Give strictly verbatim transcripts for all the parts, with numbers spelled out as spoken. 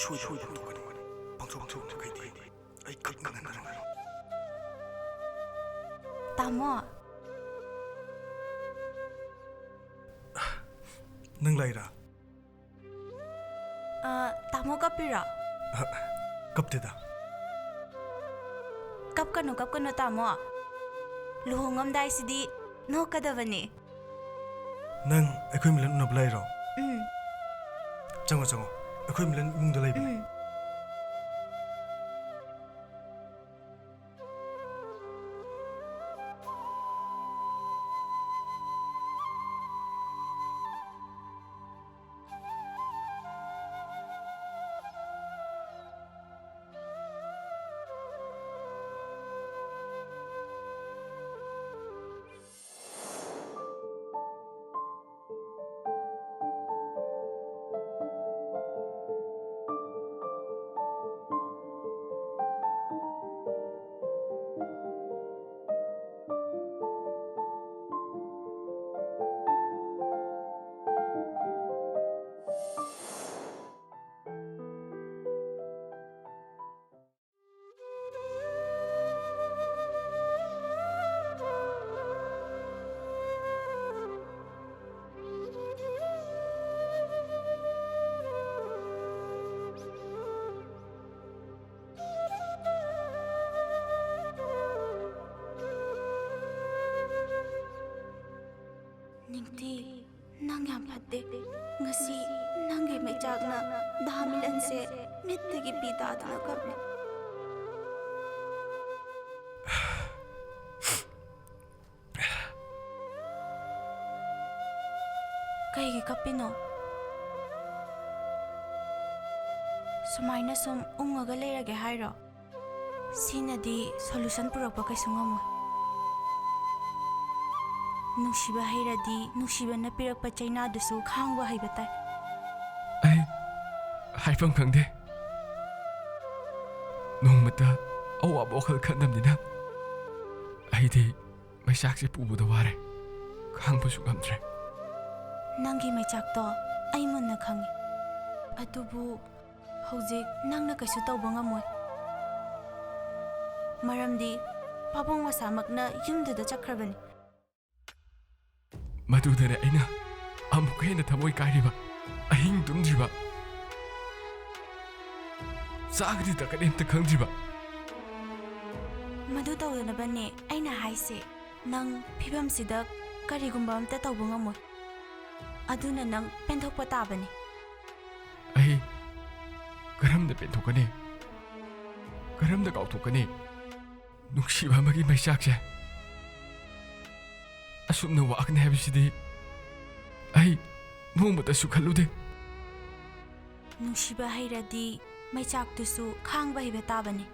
ꯁꯣꯏꯗꯅ ꯄꯥꯡꯊꯣꯛꯀꯅꯤ꯫ ꯄꯥꯡꯊꯣꯛ ꯄꯥꯡꯊꯣꯛꯅ ꯀꯩꯗꯤ ꯑꯩ ꯀꯞ ꯉꯝꯒꯅꯤ꯫ ꯇꯥꯃꯣ꯫ ꯅꯪ ꯂꯥꯛꯏꯔꯥ? ꯑ, ꯇꯥꯃꯣ ꯀꯞꯄꯤꯔꯣ? ꯑ, ꯀꯞꯇꯦꯗ꯫ ꯀꯞꯀꯅꯨ, ꯀꯞꯀꯅꯨ, ꯇꯥꯃꯣ꯫ ꯂꯨꯍꯣꯡꯉꯝꯗꯥꯏꯁꯤꯗꯤ ꯅꯣꯛꯀꯗꯕꯅꯤ꯫ ꯅꯪ ꯑꯩꯈꯣꯏ ꯃꯤꯂꯟ ꯎꯅꯕ ꯂꯥꯛꯏꯔꯣ? ꯎꯝ꯫ ꯆꯪꯉꯣ, ꯆꯪꯉꯣ꯫ ꯑꯩꯈꯣꯏ ꯃꯤꯂꯟ ꯏꯃꯨꯡꯗ ꯂꯩꯕꯅꯦ꯫ ꯎꯝ꯫ ꯅꯤꯡꯊꯤ, ꯅꯪ ꯌꯥꯝ ꯐꯠꯇꯦ꯫ ꯉꯁꯤ ꯅꯪꯒꯤ ꯃꯩꯆꯥꯛꯅ ꯗꯥ ꯃꯤꯂꯟꯁꯦ ꯃꯤꯠꯇꯒꯤ ꯄꯤ ꯇꯥꯗꯅ ꯀꯞꯂꯦ꯫ ꯀꯩꯒꯤ ꯀꯞꯄꯤꯅꯣ? ꯁꯨꯃꯥꯏꯅ ꯁꯨꯝ ꯎꯪꯉꯒ ꯂꯩꯔꯒꯦ ꯍꯥꯏꯔꯣ? ꯁꯤꯅꯗꯤ solution ꯄꯨꯔꯛꯄ ꯀꯩꯁꯨ ꯉꯝꯃꯣꯏ꯫ ꯅꯨꯡꯁꯤꯕ ꯍꯩꯔꯗꯤ ꯅꯨꯡꯁꯤꯕꯅ ꯄꯤꯔꯛꯄ ꯆꯩꯅꯥꯗꯨꯁꯨ ꯈꯥꯡꯕ ꯍꯩꯕ ꯇꯥꯏ꯫ ꯑꯩ ꯍꯥꯏꯐꯝ ꯈꯪꯗꯦ꯫ ꯅꯣꯡꯃꯇ ꯑꯋꯥꯕ ꯋꯥꯈꯜ ꯈꯟꯗꯕꯅꯤꯅ ꯑꯩꯗꯤ ꯃꯩꯆꯥꯛꯁꯦ ꯄꯨꯕꯗ ꯋꯥꯔꯦ꯫ ꯈꯥꯡꯕꯁꯨ ꯉꯝꯗ꯭ꯔꯦ꯫ ꯅꯪꯒꯤ ꯃꯩꯆꯥꯛꯇꯣ ꯑꯩ ꯃꯨꯟꯅ ꯈꯪꯉꯤ꯫ ꯑꯗꯨꯕꯨ ꯍꯧꯖꯤꯛ ꯅꯪꯅ ꯀꯩꯁꯨ ꯇꯧꯕ ꯉꯝꯃꯣꯏ꯫ ꯃꯔꯝꯗꯤ ꯄꯥꯕꯨꯡ ꯃꯁꯥꯃꯛꯅ ꯌꯨꯝꯗꯨꯗ ꯆꯠꯈ꯭ꯔꯕꯅꯤ꯫ ꯃꯗꯨꯗꯅꯦ ꯑꯩꯅ ꯑꯃꯨꯛꯀ ꯍꯦꯟꯅ ꯊꯃꯣꯏ ꯀꯥꯏꯔꯤꯕ, ꯑꯍꯤꯡ ꯇꯨꯝꯗ꯭ꯔꯤꯕ, ꯆꯥꯒꯅꯤꯗ ꯀꯔꯤꯝꯇ ꯈꯪꯗ꯭ꯔꯤꯕ꯫ ꯃꯗꯨ ꯇꯧꯗꯅꯕꯅꯦ ꯑꯩꯅ ꯍꯥꯏꯁꯦ꯫ ꯅꯪ ꯐꯤꯕꯝꯁꯤꯗ ꯀꯔꯤꯒꯨꯝꯕ ꯑꯝꯇ ꯇꯧꯕ ꯉꯝꯃꯣꯏ꯫ ꯑꯗꯨꯅ ꯅꯪ ꯄꯦꯟꯊꯣꯛꯄ ꯇꯥꯕꯅꯤ꯫ ꯑꯩ ꯀꯔꯝꯅ ꯄꯦꯟꯊꯣꯛꯀꯅꯤ? ꯀꯔꯝꯅ ꯀꯥꯎꯊꯣꯛꯀꯅꯤ? ꯅꯨꯡꯁꯤꯕ ꯑꯃꯒꯤ ꯃꯩꯆꯥꯛꯁꯦ ꯑꯁꯨꯝꯅ ꯋꯥꯒꯅꯤ ꯍꯥꯏꯕꯁꯤꯗꯤ ꯑꯩ ꯅꯣꯡꯃꯇꯁꯨ ꯈꯜꯂꯨꯗꯦ꯫ ꯅꯨꯡꯁꯤꯕ ꯍꯩꯔꯗꯤ ꯃꯩꯆꯥꯛꯇꯨꯁꯨ ꯈꯥꯡꯕ ꯍꯩꯕ ꯇꯥꯕꯅꯤ꯫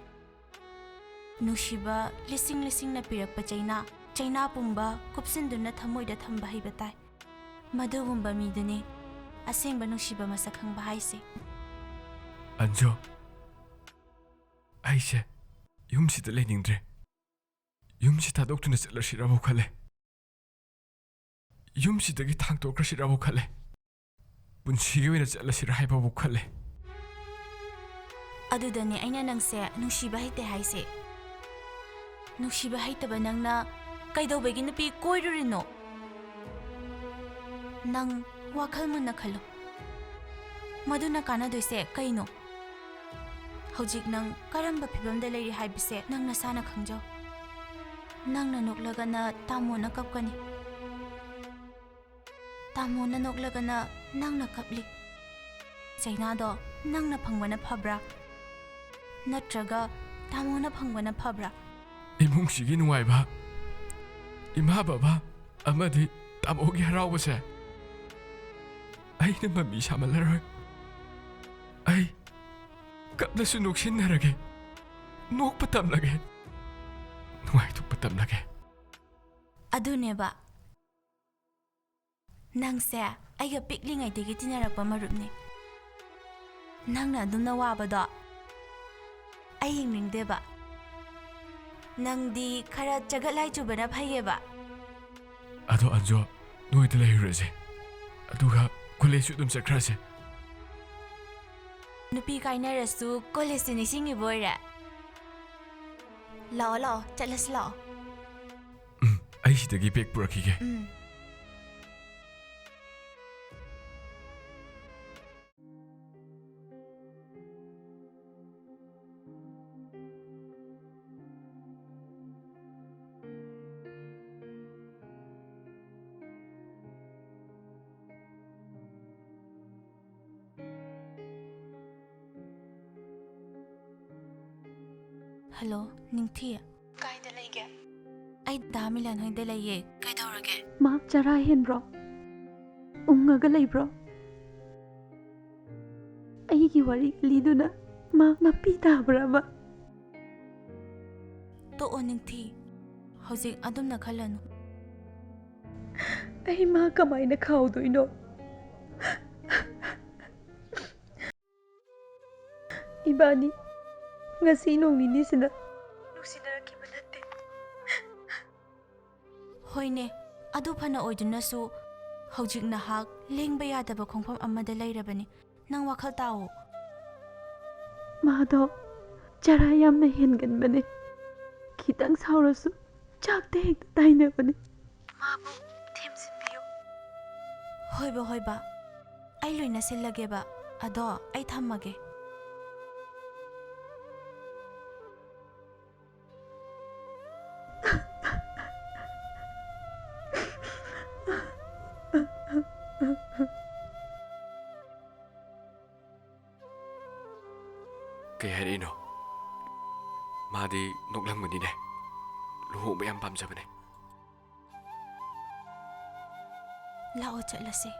ꯅꯨꯡꯁꯤꯕ ꯂꯤꯁꯤꯡ ꯂꯤꯁꯤꯡꯅ ꯄꯤꯔꯛꯄ ꯆꯩꯅꯥ, ꯆꯩꯅꯥ ꯄꯨꯝꯕ ꯀꯨꯞꯁꯤꯟꯗꯨꯅ ꯊꯃꯣꯏꯗ ꯊꯝꯕ ꯍꯩꯕ ꯇꯥꯏ꯫ ꯃꯗꯨꯒꯨꯝꯕ ꯃꯤꯗꯨꯅꯤ ꯑꯁꯦꯡꯕ ꯅꯨꯡꯁꯤꯕ ꯃꯁꯛ ꯈꯪꯕ ꯍꯥꯏꯁꯦ꯫ ꯑꯟꯖꯨ, ꯑꯩꯁꯦ ꯌꯨꯝꯁꯤꯗ ꯂꯩꯅꯤꯡꯗ꯭ꯔꯦ꯫ ꯌꯨꯝꯁꯤ ꯊꯥꯗꯣꯛꯇꯨꯅ ꯆꯠꯂꯁꯤꯔꯕꯨ ꯈꯜꯂꯦ꯫ ꯌꯨꯝꯁꯤꯗꯒꯤ ꯊꯥꯡꯇꯣꯛꯈ꯭ꯔꯁꯤꯔꯕꯨ ꯈꯜꯂꯦ꯫ ꯄꯨꯟꯁꯤꯒꯤ ꯑꯣꯏꯅ ꯆꯠꯂꯁꯤꯔ ꯍꯥꯏꯕꯕꯨ ꯈꯜꯂꯦ꯫ ꯑꯗꯨꯗꯅꯦ ꯑꯩꯅ ꯅꯪꯁꯦ ꯅꯨꯡꯁꯤꯕ ꯍꯩꯇꯦ ꯍꯥꯏꯁꯦ꯫ ꯅꯨꯡꯁꯤꯕ ꯍꯩꯇꯕ ꯅꯪꯅ ꯀꯩꯗꯧꯕꯒꯤ ꯅꯨꯄꯤ ꯀꯣꯏꯔꯨꯔꯤꯅꯣ? ꯅꯪ ꯋꯥꯈꯜ ꯃꯨꯟꯅ ꯈꯜꯂꯨ꯫ ꯃꯗꯨꯅ ꯀꯥꯟꯅꯗꯣꯏꯁꯦ ꯀꯩꯅꯣ? ꯍꯧꯖꯤꯛ ꯅꯪ ꯀꯔꯝꯕ ꯐꯤꯕꯝꯗ ꯂꯩꯔꯤ ꯍꯥꯏꯕꯁꯦ ꯅꯪ ꯅꯁꯥꯅ ꯈꯪꯖꯧ꯫ ꯅꯪꯅ ꯅꯣꯛꯂꯒꯅ ꯇꯥꯃꯣꯅ ꯀꯞꯀꯅꯤ꯫ ꯇꯥꯃꯣꯅ ꯅꯣꯛꯂꯒꯅ ꯅꯪꯅ ꯀꯞꯂꯤ꯫ ꯆꯩꯅꯥꯗꯣ ꯅꯪꯅ ꯐꯪꯕꯅ ꯐꯕ꯭ꯔꯥ? ꯅꯠꯇ꯭ꯔꯒ ꯇꯥꯃꯣꯅ ꯐꯪꯕꯅ ꯐꯕ꯭ꯔꯥ? ꯏꯃꯨꯡꯁꯤꯒꯤ ꯅꯨꯡꯉꯥꯏꯕ, ꯏꯃꯥ ꯕꯕꯥ ꯑꯃꯗꯤ ꯇꯥꯃꯣꯒꯤ ꯍꯔꯥꯎꯕꯁꯦ ꯑꯩꯅ ꯃꯃꯤ ꯁꯥꯃꯜꯂꯔꯣꯏ꯫ ꯑꯩ ꯀꯞꯂꯁꯨ ꯅꯣꯛꯁꯤꯟꯅꯔꯒꯦ, ꯅꯣꯛꯄ ꯇꯝꯂꯒꯦ, ꯅꯨꯡꯉꯥꯏꯊꯣꯛꯄ ꯇꯝꯂꯒꯦ꯫ ꯑꯗꯨꯅꯦꯕ꯫ ꯅꯪꯁꯦ ꯑꯩꯒ ꯄꯤꯛꯂꯤꯉꯩꯗꯒꯤ ꯇꯤꯟꯅꯔꯛꯄ ꯃꯔꯨꯞꯅꯤ꯫ ꯅꯪꯅ ꯑꯗꯨꯝꯅ ꯋꯥꯕꯗꯣ ꯑꯩ ꯌꯦꯡꯅꯤꯡꯗꯦꯕ꯫ ꯅꯪꯗꯤ ꯈꯔ ꯆꯒꯠ ꯂꯥꯏ ꯆꯨꯕꯅ ꯐꯩꯌꯦꯕ꯫ ꯑꯗꯣ ꯑꯟꯖꯣ, ꯅꯣꯏꯗ ꯂꯩꯔꯨꯔꯁꯦ, ꯑꯗꯨꯒ ꯀꯣꯂꯦꯖꯁꯨ ꯑꯗꯨꯝ ꯆꯠꯈ꯭ꯔꯁꯦ꯫ ꯅꯨꯄꯤ ꯀꯥꯏꯅꯔꯁꯨ ꯀꯣꯂꯦꯖꯇꯤ ꯅꯤꯡꯁꯤꯡꯉꯤꯕ ꯑꯣꯏꯔꯦ꯫ ꯂꯥꯛꯑꯣ, ꯂꯥꯛꯑꯣ, ꯆꯠꯂꯁꯤ ꯂꯥꯛꯑꯣ꯫ ꯎꯝ, ꯑꯩ ꯁꯤꯗꯒꯤ ꯕꯦꯒ ꯄꯨꯔꯛꯈꯤꯒꯦ꯫ ꯎꯝ꯫ ꯍꯜꯂꯣ, ꯅꯤꯡꯊꯤ꯫ ꯀꯥꯏꯗ ꯂꯩꯒꯦ? ꯑꯩ ꯗꯥ ꯃꯤꯂꯟ ꯍꯣꯏꯗ ꯂꯩꯌꯦ꯫ ꯀꯩꯗꯧꯔꯒꯦ? ꯃꯥ ꯆꯔꯥ ꯍꯦꯟꯕ꯭ꯔꯣ? ꯎꯪꯉꯒ ꯂꯩꯕ꯭ꯔꯣ? ꯑꯩꯒꯤ ꯋꯥꯔꯤ ꯂꯤꯗꯨꯅ ꯃꯥ ꯃꯄꯤ ꯇꯥꯕ꯭ꯔꯕ? ꯇꯣꯛꯑꯣ ꯅꯤꯡꯊꯤ, ꯍꯧꯖꯤꯛ ꯑꯗꯨꯝꯅ ꯈꯜꯂꯅꯨ꯫ ꯑꯩ ꯃꯥ ꯀꯃꯥꯏꯅ ꯈꯥꯎꯗꯣꯏꯅꯣ? ꯏꯕꯥꯅꯤ ꯉꯁꯤ ꯅꯣꯡ ꯅꯤꯅꯤꯁꯤꯗ ꯅꯨꯡꯁꯤꯅꯔꯛꯈꯤꯕ ꯅꯠꯇꯦ꯫ ꯍꯣꯏꯅꯦ, ꯑꯗꯨ ꯐꯅ ꯑꯣꯏꯗꯨꯅꯁꯨ ꯍꯧꯖꯤꯛ ꯅꯍꯥꯛ ꯂꯦꯡꯕ ꯌꯥꯗꯕ ꯈꯣꯡꯐꯝ ꯑꯃꯗ ꯂꯩꯔꯕꯅꯤ꯫ ꯅꯪ ꯋꯥꯈꯜ ꯇꯥꯎꯑꯣ꯫ ꯃꯥꯗꯣ ꯆꯔꯥ ꯌꯥꯝꯅ ꯍꯦꯟꯒꯟꯕꯅꯦ꯫ ꯈꯤꯇꯪ ꯁꯥꯎꯔꯁꯨ ꯆꯥꯛꯇ ꯍꯦꯛꯇ ꯇꯥꯏꯅꯕꯅꯦ꯫ ꯃꯥꯕꯨ ꯊꯦꯝꯖꯤꯟꯕꯤꯌꯨ꯫ ꯍꯣꯏꯕ, ꯍꯣꯏꯕ꯫ ꯑꯩ ꯂꯣꯏꯅ ꯁꯤꯜꯂꯒꯦꯕ꯫ ꯑꯗꯣ ꯑꯩ ꯊꯝꯃꯒꯦ꯫ ꯀꯩ ꯍꯥꯏꯔꯛꯏꯅꯣ? ꯃꯥꯗꯤ ꯅꯣꯛꯂꯝꯒꯅꯤꯅꯦ꯫ ꯂꯨꯍꯣꯡꯕ ꯌꯥꯝ ꯄꯥꯝꯖꯕꯅꯦ꯫ ꯂꯥꯛꯑꯣ ꯆꯠꯂꯁꯦ꯫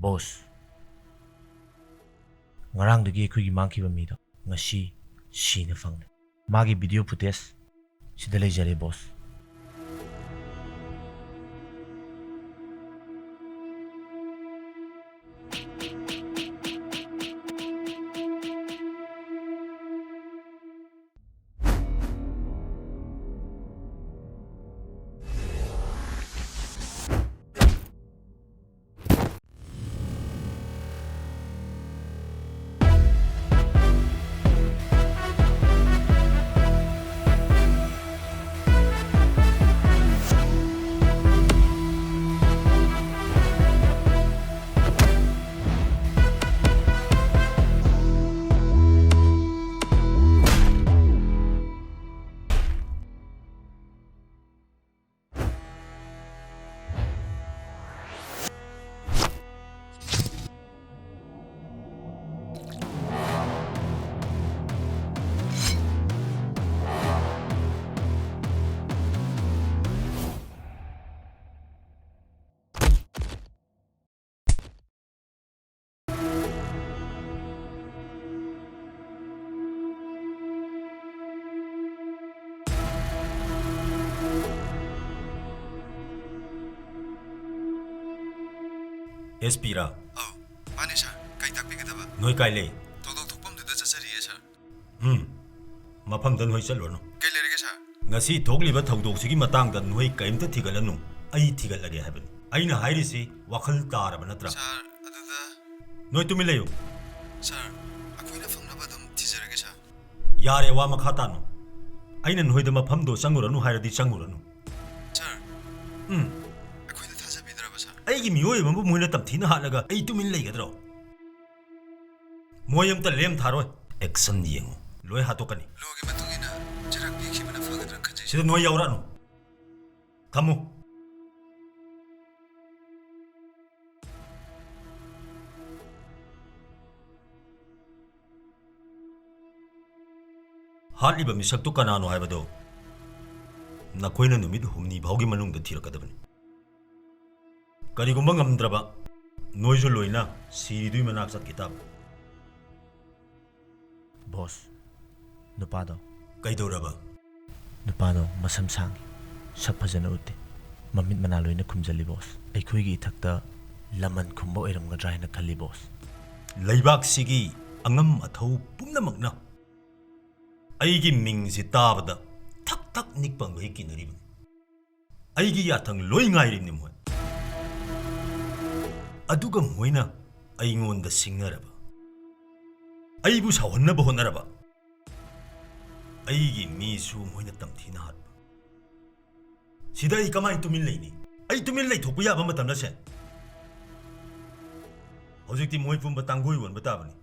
ꯕꯣꯁ, ꯉꯔꯥꯡꯗꯒꯤ ꯑꯩꯈꯣꯏꯒꯤ ꯃꯥꯡꯈꯤꯕ ꯃꯤꯗꯣ ꯉꯁꯤ ꯁꯤꯅ ꯐꯪꯂꯦ꯫ ꯃꯥꯒꯤ ꯚꯤꯗꯤꯑꯣ ꯐꯨꯇꯦꯖ ꯁꯤꯗ ꯂꯩꯖꯔꯦ, ꯕꯣꯁ꯫ ꯑꯦꯁ ꯄꯤ ꯔꯥ? ꯑꯧ, ꯃꯥꯅꯦ ꯁꯥꯔ꯫ ꯀꯩ ꯇꯥꯛꯄꯤꯒꯗꯕ? ꯅꯣꯏ ꯀꯥꯏ ꯂꯩ? ꯊꯧꯗꯣꯛ ꯊꯣꯛꯐꯝꯗꯨꯗ ꯆꯠꯆꯔꯤꯌꯦ ꯁꯥꯔ꯫ ꯎꯝ, ꯃꯐꯝꯗ ꯅꯣꯏ ꯆꯠꯂꯨꯔꯅꯨ꯫ ꯀꯩ ꯂꯩꯔꯒꯦ ꯁꯥꯔ? ꯉꯁꯤ ꯊꯣꯛꯂꯤꯕ ꯊꯧꯗꯣꯛꯁꯤꯒꯤ ꯃꯇꯥꯡꯗ ꯅꯣꯏ ꯀꯔꯤꯝꯇ ꯊꯤꯒꯠꯂꯅꯨ꯫ ꯑꯩ ꯊꯤꯒꯠꯂꯒꯦ ꯍꯥꯏꯕꯅꯤ꯫ ꯑꯩꯅ ꯍꯥꯏꯔꯤꯁꯤ ꯋꯥꯈꯜ ꯇꯥꯔꯕ ꯅꯠꯇ꯭ꯔꯥ? ꯁꯥꯔ, ꯑꯗꯨꯗ ꯅꯣꯏ ꯇꯨꯃꯤꯟ ꯂꯩꯌꯨ꯫ ꯁꯥꯔ, ꯑꯩꯈꯣꯏꯅ ꯐꯪꯅꯕ ꯑꯗꯨꯝ ꯊꯤꯖꯔꯒꯦ ꯁꯥꯔ꯫ ꯌꯥꯔꯦ, ꯋꯥ ꯃꯈꯥ ꯇꯥꯅꯨ꯫ ꯑꯩꯅ ꯅꯣꯏꯗ ꯃꯐꯝꯗꯣ ꯆꯪꯉꯨꯔꯅꯨ ꯍꯥꯏꯔꯗꯤ ꯆꯪꯉꯨꯔꯅꯨ꯫ ꯁꯥꯔ, ꯎꯝ꯫ ꯑꯩꯈꯣꯏꯗ ꯊꯥꯖꯕꯤꯗ꯭ꯔꯕ ꯁꯥꯔ? ꯑꯩꯒꯤ ꯃꯤꯑꯣꯏ ꯑꯃꯕꯨ ꯃꯣꯏꯅ ꯇꯝꯊꯤꯅ ꯍꯥꯠꯂꯒ ꯑꯩ ꯇꯨꯃꯤꯟ ꯂꯩꯒꯗ꯭ꯔꯣ? ꯃꯣꯏ ꯑꯝꯇ ꯂꯦꯝ ꯊꯥꯔꯣꯏ꯫ ꯑꯦꯛꯁꯟ ꯌꯦꯡꯉꯨ, ꯂꯣꯏ ꯍꯥꯠꯇꯣꯛꯀꯅꯤ꯫ ꯂꯣꯒꯤ ꯃꯇꯨꯡ ꯏꯟꯅ ꯆꯩꯔꯥꯛ ꯄꯤꯈꯤꯕꯅ ꯐꯒꯗ꯭ꯔꯥ ꯈꯟꯖꯩ꯫ ꯁꯤꯗ ꯅꯣꯏ ꯌꯥꯎꯔꯛꯑꯅꯨ꯫ ꯊꯝꯃꯨ꯫ ꯍꯥꯠꯂꯤꯕ ꯃꯤꯁꯛꯇꯨ ꯀꯅꯥꯅꯣ ꯍꯥꯏꯕꯗꯨ ꯅꯈꯣꯏꯅ ꯅꯨꯃꯤꯠ ꯍꯨꯝꯅꯤ ꯐꯥꯎꯒꯤ ꯃꯅꯨꯡꯗ ꯊꯤꯔꯛꯀꯗꯕꯅꯤ꯫ ꯀꯔꯤꯒꯨꯝꯕ ꯉꯝꯗ꯭ꯔꯕ, ꯅꯣꯏꯁꯨ ꯂꯣꯏꯅ ꯁꯤꯔꯤꯗꯨꯒꯤ ꯃꯅꯥꯛ ꯆꯠꯈꯤ ꯇꯥꯕ꯫ ꯕꯣꯁ, ꯅꯨꯄꯥꯗꯣ꯫ ꯀꯩꯗꯧꯔꯕ? ꯅꯨꯄꯥꯗꯣ ꯃꯁꯝ ꯁꯥꯡꯉꯤ, ꯁꯛ ꯐꯖꯅ ꯎꯠꯇꯦ, ꯃꯃꯤꯠ ꯃꯅꯥ ꯂꯣꯏꯅ ꯈꯨꯝꯖꯜꯂꯤ ꯕꯣꯁ꯫ ꯑꯩꯈꯣꯏꯒꯤ ꯏꯊꯛꯇ ꯂꯃꯟ ꯈꯨꯝꯕ ꯑꯣꯏꯔꯝꯒꯗ꯭ꯔꯥ ꯍꯥꯏꯅ ꯈꯜꯂꯤ ꯕꯣꯁ꯫ ꯂꯩꯕꯥꯛꯁꯤꯒꯤ ꯑꯉꯝ ꯑꯊꯧ ꯄꯨꯝꯅꯃꯛꯅ ꯑꯩꯒꯤ ꯃꯤꯡꯁꯤ ꯇꯥꯕꯗ ꯊꯛ ꯊꯛ ꯅꯤꯛꯄ ꯑꯃꯒ ꯍꯦꯛ ꯀꯤꯅꯔꯤꯕꯅꯤ꯫ ꯑꯩꯒꯤ ꯌꯥꯊꯪ ꯂꯣꯏ ꯉꯥꯏꯔꯤꯕꯅꯤ ꯃꯣꯏ꯫ ꯑꯗꯨꯒ ꯃꯣꯏꯅ ꯑꯩꯉꯣꯟꯗ ꯁꯤꯡꯅꯔꯕ, ꯑꯩꯕꯨ ꯁꯥꯎꯍꯟꯅꯕ ꯍꯣꯠꯅꯔꯕ, ꯑꯩꯒꯤ ꯃꯤꯁꯨ ꯃꯣꯏꯅ ꯇꯝꯊꯤꯅ ꯍꯥꯠꯄ꯫ ꯁꯤꯗ ꯑꯩ ꯀꯃꯥꯏꯅ ꯇꯨꯃꯤꯟ ꯂꯩꯅꯤ? ꯑꯩ ꯇꯨꯃꯤꯟ ꯂꯩꯊꯣꯛꯄ ꯌꯥꯕ ꯃꯇꯝ ꯅꯠꯁꯦ꯫ ꯍꯧꯖꯤꯛꯇꯤ ꯃꯣꯏ ꯄꯨꯝꯕ ꯇꯥꯡꯒꯣꯏ ꯑꯣꯟꯕ ꯇꯥꯕꯅꯤ꯫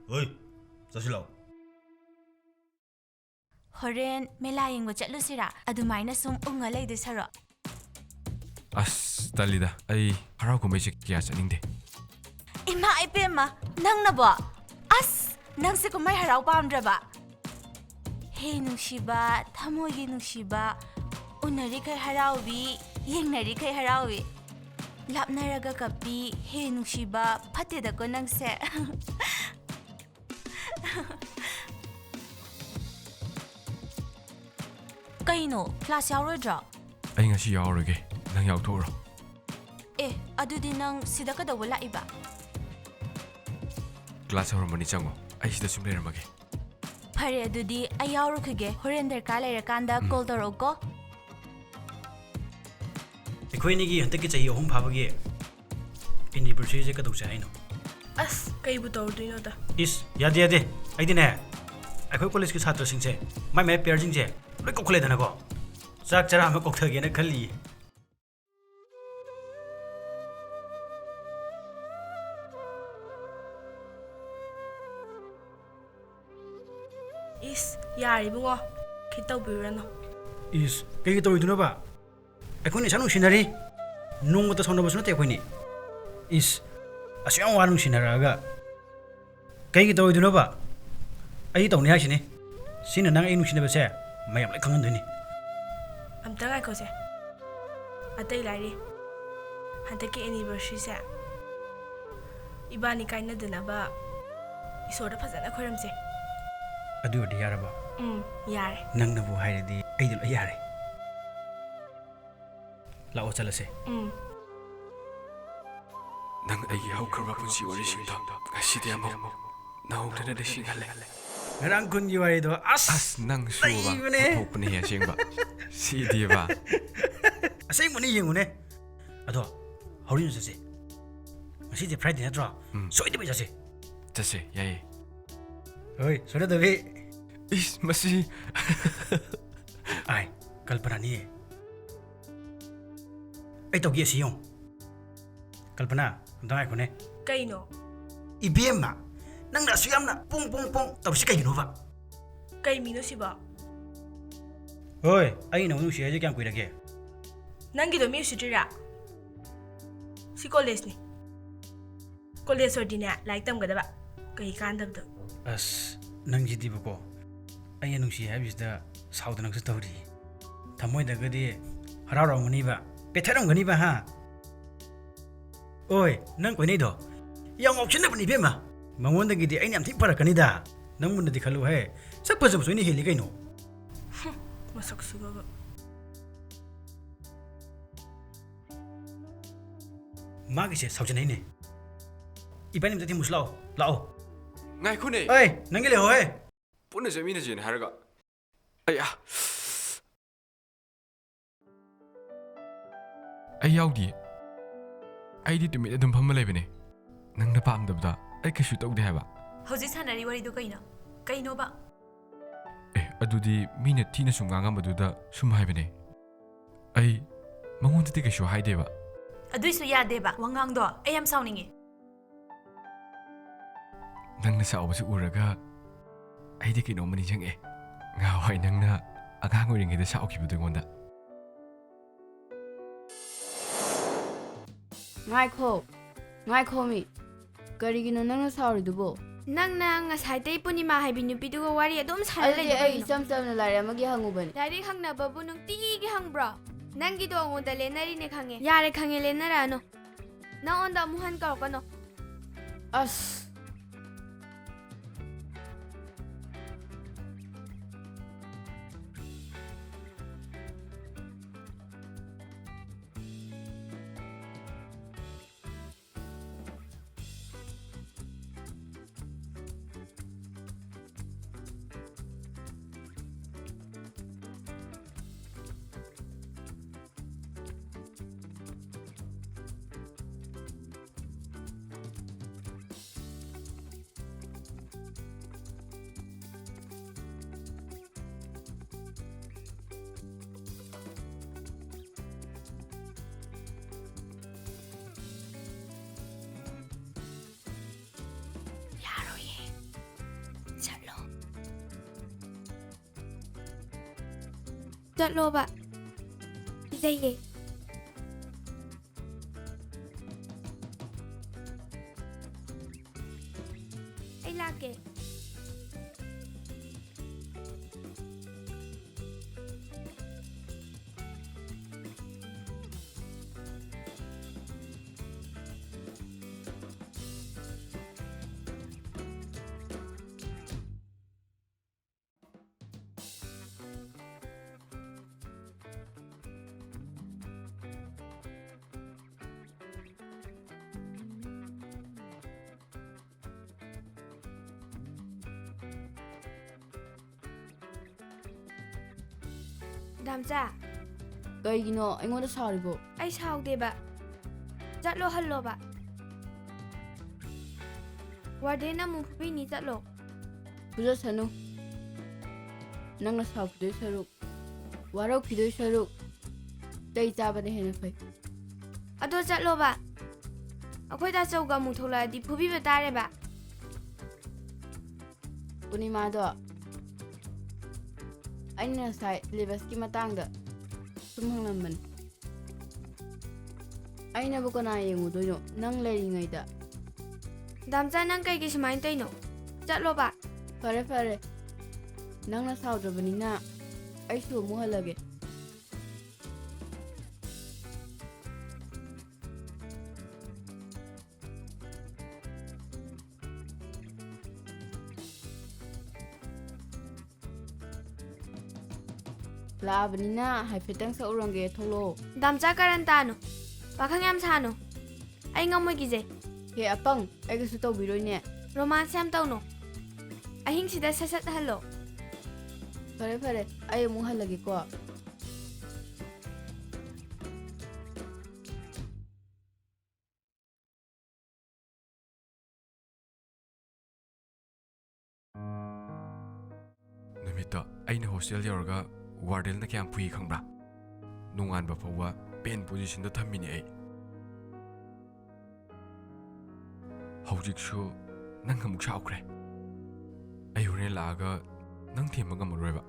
ꯍꯣꯏ, ꯆꯠꯁꯤꯜꯂꯛꯑꯣ꯫ ꯍꯣꯔꯦꯟ ꯃꯦꯂꯥ ꯌꯦꯡꯕ ꯆꯠꯂꯨꯁꯤꯔꯥ? ꯑꯗꯨꯃꯥꯏꯅ ꯁꯨꯝ ꯎꯪꯉ ꯂꯩꯗꯣꯏ ꯁꯔꯨꯛ꯫ ꯑꯁ, ꯇꯜꯂꯤꯗ꯫ ꯑꯩ ꯍꯔꯥꯎ ꯀꯨꯝꯍꯩꯁꯦ ꯀꯌꯥ ꯆꯠꯅꯤꯡꯗꯦ꯫ ꯏꯃꯥ ꯏꯄꯦꯝꯃ, ꯅꯪꯅꯕꯣ? ꯑꯁ, ꯅꯪꯁꯦ ꯀꯨꯝꯍꯩ ꯍꯔꯥꯎ ꯄꯥꯝꯗ꯭ꯔꯕ? ꯍꯦ ꯅꯨꯡꯁꯤꯕ, ꯊꯃꯣꯏꯒꯤ ꯅꯨꯡꯁꯤꯕ, ꯎꯅꯔꯤꯈꯩ ꯍꯔꯥꯎꯕꯤ, ꯌꯦꯡꯅꯔꯤꯈꯩ ꯍꯔꯥꯎꯕꯤ꯫ ꯂꯥꯞꯅꯔꯒ ꯀꯞꯄꯤ, ꯍꯦ ꯅꯨꯡꯁꯤꯕ, ꯐꯠꯇꯦꯗꯀꯣ ꯅꯪꯁꯦ꯫ ꯀꯩꯅꯣ, ꯀ꯭ꯂꯥꯁ ꯌꯥꯎꯔꯣꯏꯗ꯭ꯔꯣ? ꯑꯩ ꯉꯁꯤ ꯌꯥꯎꯔꯣꯏꯒꯦ, ꯅꯪ ꯌꯥꯎꯊꯣꯛꯎꯔꯣ꯫ ꯑꯦ, ꯑꯗꯨꯗꯤ ꯅꯪ ꯁꯤꯗ ꯀꯩꯗꯧꯕ ꯂꯥꯛꯏꯕ? ꯀ꯭ꯂꯥꯁ ꯍꯧꯔꯝꯕꯅꯤ, ꯆꯪꯉꯣ, ꯑꯩ ꯁꯤꯗ ꯁꯨꯝ ꯂꯩꯔꯝꯃꯒꯦ꯫ ꯐꯔꯦ, ꯑꯗꯨꯗꯤ ꯑꯩ ꯌꯥꯎꯔꯨꯈꯤꯒꯦ, ꯍꯣꯔꯦꯟ ꯗꯔꯀꯥꯔ ꯂꯩꯔꯀꯥꯟꯗ ꯎꯝ꯫ ꯀꯣꯜ ꯇꯧꯔꯛꯎꯀꯣ꯫ ꯑꯩꯈꯣꯏ ꯑꯅꯤꯒꯤ ꯍꯟꯗꯛꯀꯤ ꯆꯍꯤ ꯑꯍꯨꯝ ꯐꯥꯕꯒꯤ ꯑꯦꯅꯤꯚꯔꯁꯔꯤꯁꯦ ꯀꯩꯗꯧꯁꯦ ꯍꯥꯏꯅꯣ? ꯑꯁ, ꯀꯩꯕꯨ ꯇꯧꯔꯨꯗꯣꯏꯅꯣꯗ? ꯏꯁ, ꯌꯥꯗꯦ, ꯌꯥꯗꯦ꯫ ꯑꯩꯗꯤꯅꯦ, ꯑꯩꯈꯣꯏ ꯀꯣꯂꯦꯖꯀꯤ ꯁꯥꯇ꯭ꯔꯁꯤꯡꯁꯦ, ꯃꯥꯏ ꯃꯥꯏ ꯄꯦꯌꯔꯁꯤꯡꯁꯦ ꯂꯣꯏ ꯀꯧꯈꯠꯂꯦꯗꯅꯀꯣ, ꯆꯥꯛ ꯆꯔꯥ ꯑꯃ ꯀꯧꯊꯒꯦꯅ ꯈꯜꯂꯤꯌꯦ꯫ ꯏꯁ, ꯌꯥꯔꯦ ꯏꯕꯨꯡꯉꯣ, ꯈꯤꯠ ꯇꯧꯕꯤꯔꯨꯔꯅꯨ꯫ ꯏꯁ, ꯀꯩꯒꯤ ꯇꯧꯔꯤꯗꯨꯅꯣꯕ? ꯑꯩꯈꯣꯏꯅ ꯏꯁꯥ ꯅꯨꯡꯁꯤꯅꯔꯤ, ꯅꯣꯡꯃꯇ ꯁꯥꯎꯅꯕꯁꯨ ꯅꯠꯇꯦ ꯑꯩꯈꯣꯏꯅꯤ꯫ ꯏꯁ, ꯑꯁꯨꯛ ꯌꯥꯝ ꯋꯥ ꯅꯨꯡꯁꯤꯅꯔꯛꯑꯒ ꯀꯩꯒꯤ ꯇꯧꯔꯣꯏꯗꯣꯏꯅꯣꯕ? ꯑꯩ ꯇꯧꯅꯤ ꯍꯥꯏꯁꯤꯅꯤ꯫ ꯁꯤꯅ ꯅꯪ ꯑꯩ ꯅꯨꯡꯁꯤꯅꯕꯁꯦ ꯃꯌꯥꯝ ꯂꯣꯏ ꯈꯪꯍꯟꯗꯣꯏꯅꯤ꯫ ꯑꯝꯇ ꯉꯥꯏꯈꯣꯁꯦ꯫ ꯑꯇꯩ ꯂꯥꯏꯔꯤ꯫ ꯍꯟꯗꯛꯀꯤ ꯑꯦꯅꯤꯚꯔꯁꯔꯤꯁꯦ ꯏꯕꯥꯅꯤ ꯀꯥꯏꯅꯗꯅꯕ ꯏꯁꯣꯔꯗ ꯐꯖꯅ ꯈꯣꯏꯔꯝꯁꯦ꯫ ꯑꯗꯨ ꯑꯣꯏꯔꯗꯤ ꯌꯥꯔꯕ? ꯎꯝ, ꯌꯥꯔꯦ꯫ ꯅꯪꯅꯕꯨ ꯍꯥꯏꯔꯗꯤ ꯑꯩꯗꯤ ꯂꯣꯏ ꯌꯥꯔꯦ꯫ ꯂꯥꯛꯑꯣ, ꯆꯠꯂꯁꯦ꯫ ꯎꯝ꯫ ꯅꯪ ꯑꯩꯒꯤ ꯍꯧꯈ꯭ꯔꯕ ꯄꯨꯟꯁꯤ ꯋꯥꯔꯤꯁꯤꯡꯗꯣ ꯉꯁꯤꯗꯤ ꯑꯃꯨꯛ ꯅꯧꯍꯧꯗꯅ ꯅꯤꯡꯁꯤꯡꯍꯜꯂꯦ꯫ ꯉꯔꯥꯡ ꯀꯨꯟꯒꯤ ꯋꯥꯔꯤꯗꯣ ꯑꯁ! ꯑꯁ, ꯅꯪꯁꯨꯕ ꯅꯩꯕꯅꯦ꯫ ꯄꯨꯊꯣꯛꯄꯅꯦꯍꯦ ꯑꯁꯦꯡꯕ꯫ ꯁꯤꯗꯤꯕ꯫ ꯑꯁꯦꯡꯕꯅꯤ, ꯌꯦꯡꯉꯨꯅꯦ꯫ ꯑꯗꯣ ꯍꯣꯔꯦꯟ ꯆꯠꯁꯦ꯫ ꯉꯁꯤꯗꯤ Friday ꯅꯠꯇ꯭ꯔꯣ? ꯎꯝ꯫ ꯁꯣꯏꯗꯕꯤ ꯆꯠꯁꯦ꯫ ꯆꯠꯁꯦ, ꯌꯥꯏꯌꯦ꯫ ꯍꯣꯏ, ꯁꯣꯏꯗꯕꯤ꯫ ꯏꯁ, ꯃꯁꯤ꯫ ꯑꯥꯏ, ꯀꯜꯄꯅꯥꯅꯤ꯫ ꯑꯩ ꯇꯧꯒꯦ, ꯑꯁꯤ ꯌꯦꯡꯉꯨ꯫ ꯀꯜꯄꯅꯥ, ꯑꯝꯇ ꯉꯥꯏꯈꯣꯅꯦ꯫ ꯀꯩꯅꯣ? ꯏꯕꯦꯝꯃ, ꯅꯪꯅ ꯑꯁꯨꯛ ꯌꯥꯝꯅ ꯄꯣꯡ ꯄꯣꯡ ꯄꯣꯡ ꯇꯧꯔꯤꯁꯤ ꯀꯩꯒꯤꯅꯣꯕ? ꯀꯩ ꯃꯤꯅꯣ ꯁꯤꯕꯣ? ꯍꯣꯏ, ꯑꯩ ꯅꯪ ꯅꯨꯡꯁꯤ ꯍꯥꯏꯁꯦ ꯀꯌꯥꯝ ꯀꯨꯏꯔꯒꯦ? ꯅꯪꯒꯤꯗꯣ ꯃꯤ ꯎꯁꯤꯠꯇ꯭ꯔꯤꯔꯥ? ꯁꯤ ꯀꯣꯂꯦꯖꯅꯤ꯫ ꯀꯣꯂꯦꯖ ꯑꯣꯏꯔꯗꯤꯅꯦ, ꯂꯥꯏꯔꯤꯛ ꯇꯝꯒꯗꯕ꯫ ꯀꯩ ꯀꯥꯟꯗꯕꯗꯣ꯫ ꯑꯁ, ꯅꯪꯁꯤꯗꯤꯕꯀꯣ, ꯑꯩꯅ ꯅꯨꯡꯁꯤ ꯍꯥꯏꯕꯁꯤꯗ ꯁꯥꯎꯗꯅꯁꯨ ꯇꯧꯔꯤ꯫ ꯊꯃꯣꯏꯗꯒꯗꯤ ꯍꯔꯥꯎꯔꯝꯒꯅꯤꯕ, ꯄꯦꯊꯔꯝꯒꯅꯤꯕ, ꯍꯥ? ꯑꯣꯏ, ꯅꯪ ꯀꯣꯏꯅꯩꯗꯣ ꯌꯥꯝ ꯉꯥꯎꯁꯤꯟꯅꯕꯅꯤ ꯏꯕꯦꯝꯃ꯫ ꯃꯉꯣꯟꯗꯒꯤꯗꯤ ꯑꯩꯅ ꯌꯥꯝ ꯊꯤ ꯐꯔꯛꯀꯅꯤꯗ꯫ ꯅꯪ ꯃꯨꯟꯅꯗꯤ ꯈꯜꯂꯨꯍꯦ꯫ ꯁꯛ ꯐꯖꯕꯁꯨ ꯑꯩꯅ ꯍꯦꯜꯂꯤ ꯀꯩꯅꯣ꯫ ꯃꯁꯛꯁꯤꯒꯕ꯫ ꯃꯥꯒꯤꯁꯦ ꯁꯥꯎꯖꯟꯅꯩꯅꯦ꯫ ꯏꯕꯥꯅꯤ ꯑꯝꯇ ꯊꯤꯃꯨꯁꯤ ꯂꯥꯛꯑꯣ꯫ ꯂꯥꯛꯑꯣ꯫ ꯉꯥꯏꯈꯣꯅꯦ꯫ ꯑꯩ, ꯅꯪꯒꯤ ꯂꯩꯍꯧꯍꯦ꯫ ꯄꯨꯟꯅ ꯆꯠꯃꯤꯟꯅꯁꯦꯅ ꯍꯥꯏꯔꯒ꯫ ꯑꯩ ꯑꯥ꯫ ꯑꯩ ꯌꯥꯎꯗꯤꯌꯦ꯫ ꯑꯩꯗꯤ ꯇꯨꯃꯤꯟ ꯑꯗꯨꯝ ꯐꯝꯃ ꯂꯩꯕꯅꯦ꯫ ꯅꯪꯅ ꯄꯥꯝꯗꯕꯗ ꯑꯩ ꯀꯩꯁꯨ ꯇꯧꯗꯦ ꯍꯥꯏꯕ꯫ ꯍꯧꯖꯤꯛ ꯁꯥꯟꯅꯔꯤ ꯋꯥꯔꯤꯗꯣ ꯀꯩꯅꯣ? ꯀꯩꯅꯣꯕ? ꯑꯦ, ꯑꯗꯨꯗꯤ ꯃꯤꯅ ꯊꯤꯅ ꯁꯨꯝ ꯉꯥꯡꯉꯝꯕꯗꯨꯗ ꯁꯨꯝ ꯍꯥꯏꯕꯅꯦ꯫ ꯑꯩ ꯃꯉꯣꯟꯗꯗꯤ ꯀꯩꯁꯨ ꯍꯥꯏꯗꯦꯕ꯫ ꯑꯗꯨꯏꯁꯨ ꯌꯥꯗꯦꯕ ꯋꯥꯉꯥꯡꯗꯣ꯫ ꯑꯩ ꯌꯥꯝ ꯁꯥꯎꯅꯤꯡꯉꯦ꯫ ꯅꯪꯅ ꯁꯥꯎꯕꯁꯤ ꯎꯔꯒ ꯑꯩꯗꯤ ꯀꯩꯅꯣꯝꯃ ꯅꯤꯡꯁꯤꯡꯉꯛꯑꯦ꯫ ꯉꯍꯥꯟꯋꯥꯏ ꯅꯪꯅ ꯑꯉꯥꯡ ꯑꯣꯏꯔꯤꯉꯩꯗ ꯁꯥꯎꯈꯤꯕꯗꯣ ꯑꯩꯉꯣꯟꯗ꯫ ꯉꯥꯏꯈꯣ, ꯉꯥꯏꯈꯣꯃꯤ꯫ ꯀꯔꯤꯒꯤꯅꯣ ꯅꯪꯅ ꯁꯥꯎꯔꯤꯗꯨꯕꯣ? ꯅꯪꯅ ꯉꯁꯥꯏꯗꯩ ꯄꯨꯔꯅꯤꯃꯥ ꯍꯥꯏꯕꯤ ꯅꯨꯄꯤꯗꯨꯒ ꯋꯥꯔꯤ ꯑꯗꯨꯝ ꯁꯥꯟꯅ ꯑꯗꯨꯗꯤ ꯂꯩꯗꯣ ꯑꯩ ꯀꯩꯒꯤꯅꯣ? ꯏꯆꯝ ꯆꯝꯅ ꯂꯥꯏꯔꯤꯛ ꯑꯃꯒꯤ ꯍꯪꯉꯨꯕꯅꯤ꯫ ꯂꯥꯏꯔꯤꯛ ꯍꯪꯅꯕꯕꯨ ꯅꯨꯡꯇꯤꯒꯤ ꯍꯪꯕ꯭ꯔꯣ? ꯅꯪꯒꯤꯗꯣ ꯑꯩꯉꯣꯟꯗ ꯂꯦꯟꯅꯔꯤꯅꯦ ꯈꯪꯉꯦ꯫ ꯌꯥꯔꯦ ꯈꯪꯉꯦ, ꯂꯦꯟꯅꯔꯛꯑꯅꯨ꯫ ꯅꯉꯣꯟꯗ ꯑꯃꯨꯛ ꯍꯟ ꯀꯧꯔꯛꯀꯅꯣ꯫ ꯑꯁ꯫ ꯌꯥꯔꯣꯏꯌꯦ꯫ ꯆꯠꯂꯣ꯫ ꯆꯠꯂꯣꯕ꯫ ꯀꯤꯖꯩꯌꯦ꯫ ꯑꯩ ꯂꯥꯛꯀꯦ꯫ ꯗꯥꯝꯆꯥ꯫ ꯀꯩꯒꯤꯅꯣ ꯑꯩꯉꯣꯟꯗ ꯁꯥꯎꯔꯤꯕꯣ? ꯑꯩ ꯁꯥꯎꯗꯦꯕ꯫ ꯆꯠꯂꯣ, ꯍꯜꯂꯣꯕ꯫ ꯋꯥꯔꯗꯦꯟꯅ ꯑꯃꯨꯛ ꯐꯨꯕꯤꯅꯤ, ꯆꯠꯂꯣ꯫ ꯐꯨꯖꯁꯅꯨ꯫ ꯅꯪꯅ ꯁꯥꯎꯈꯤꯗꯣꯏ ꯁꯔꯨꯛ, ꯋꯥꯔꯧꯈꯤꯗꯣꯏ ꯁꯔꯨꯛ, ꯆꯩ ꯆꯥꯕꯅ ꯍꯦꯟꯅ ꯐꯩ꯫ ꯑꯗꯣ ꯆꯠꯂꯣꯕ꯫ ꯑꯩꯈꯣꯏ ꯇꯥꯆꯧꯒ ꯑꯃꯨꯛ ꯊꯣꯛꯂꯛꯑꯗꯤ ꯐꯨꯕꯤꯕ ꯇꯥꯔꯦꯕ꯫ ꯄꯨꯔꯅꯤꯃꯥꯗꯣ, ꯑꯩꯅ ꯉꯁꯥꯏ ꯁꯤꯂꯦꯕꯁꯀꯤ ꯃꯇꯥꯡꯗ ꯁꯨꯝ ꯍꯪꯂꯝꯕꯅꯤ꯫ ꯑꯩꯅꯕꯨ ꯀꯅꯥ ꯌꯦꯡꯉꯨꯗꯣꯏꯅꯣ, ꯅꯪ ꯂꯩꯔꯤꯉꯩꯗ? ꯗꯥꯝꯆꯥ, ꯅꯪ ꯀꯩꯒꯤ ꯁꯨꯃꯥꯏꯅ ꯇꯧꯔꯤꯅꯣ? ꯆꯠꯂꯣꯕ꯫ ꯐꯔꯦ, ꯐꯔꯦ꯫ ꯅꯪꯅ ꯁꯥꯎꯗ꯭ꯔꯕꯅꯤꯅ ꯑꯩꯁꯨ ꯑꯃꯨꯛ ꯍꯜꯂꯒꯦ꯫ ꯂꯥꯛꯑꯕꯅꯤꯅ ꯍꯥꯏꯐꯦꯠꯇꯪ ꯁꯛꯎꯔꯝꯒꯦ, ꯊꯣꯛꯂꯛꯑꯣ꯫ ꯗꯥꯝꯆꯥ ꯀꯔꯟ ꯇꯥꯅꯨ꯫ ꯄꯥꯈꯪ ꯌꯥꯝ ꯁꯥꯅꯨ꯫ ꯑꯩ ꯉꯝꯃꯣꯏ ꯀꯤꯖꯩ꯫ ꯍꯦ ꯑꯄꯪ, ꯑꯩꯒꯁꯨ ꯇꯧꯕꯤꯔꯣꯏꯅꯦ꯫ ꯔꯣꯃꯥꯟꯁ ꯌꯥꯝ ꯇꯧꯅꯨ꯫ ꯑꯍꯤꯡꯁꯤꯗ ꯁꯠ ꯁꯠ ꯍꯜꯂꯣ꯫ ꯐꯔꯦ ꯐꯔꯦ, ꯑꯩ ꯑꯃꯨꯛ ꯍꯜꯂꯒꯦꯀꯣ꯫ ꯅꯨꯃꯤꯠꯇꯣ ꯑꯩꯅ ꯍꯣꯁꯇꯦꯜ ꯌꯧꯔꯒ ꯋꯥꯔꯗꯦꯟꯅ ꯀꯌꯥꯝ ꯐꯨꯏ ꯈꯪꯕ꯭ꯔꯥ? ꯅꯣꯡꯉꯥꯟꯕ ꯐꯥꯎꯕ ꯄꯦꯟ ꯄꯣꯖꯤꯁꯟꯗ ꯊꯝꯃꯤꯅꯦ ꯑꯩ꯫ ꯍꯧꯖꯤꯛꯁꯨ ꯅꯪ ꯑꯃꯨꯛ ꯁꯥꯎꯈ꯭ꯔꯦ꯫ ꯑꯩ ꯍꯣꯔꯦꯟ ꯂꯥꯛꯑꯒ ꯅꯪ ꯊꯦꯝꯕ ꯉꯝꯃꯔꯣꯏꯕ꯫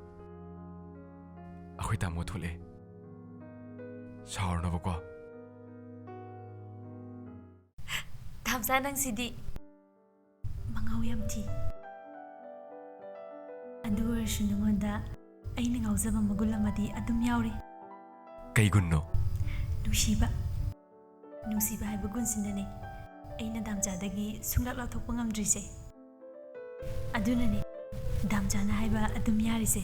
ꯑꯩꯈꯣꯏ ꯇꯥꯃꯣ ꯊꯣꯛꯂꯛꯑꯦ꯫ ꯁꯥꯎꯔꯅꯕꯀꯣ꯫ ꯗꯥꯝꯆꯥ, ꯅꯪꯁꯤꯗꯤ ꯃꯉꯥꯎ ꯌꯥꯝ ꯊꯤ꯫ ꯑꯗꯨ ꯑꯣꯏꯔꯁꯨ ꯅꯉꯣꯟꯗ ꯑꯩꯅ ꯉꯥꯎꯖꯕ ꯃꯒꯨꯟ ꯑꯃꯗꯤ ꯑꯗꯨꯝ ꯌꯥꯎꯔꯤ꯫ ꯀꯩ ꯒꯨꯟꯅꯣ? ꯅꯨꯡꯁꯤꯕ꯫ ꯅꯨꯡꯁꯤꯕ ꯍꯥꯏꯕ ꯒꯨꯟꯁꯤꯅꯅꯦ ꯑꯩꯅ ꯗꯥꯝꯆꯥꯗꯒꯤ ꯁꯨꯡꯂꯥꯛ ꯂꯥꯞꯊꯣꯛꯄ ꯉꯝꯗ꯭ꯔꯤꯁꯦ꯫ ꯑꯗꯨꯅꯅꯦ ꯗꯥꯝꯆꯥꯅ ꯍꯥꯏꯕ ꯑꯗꯨꯝ ꯌꯥꯔꯤꯁꯦ꯫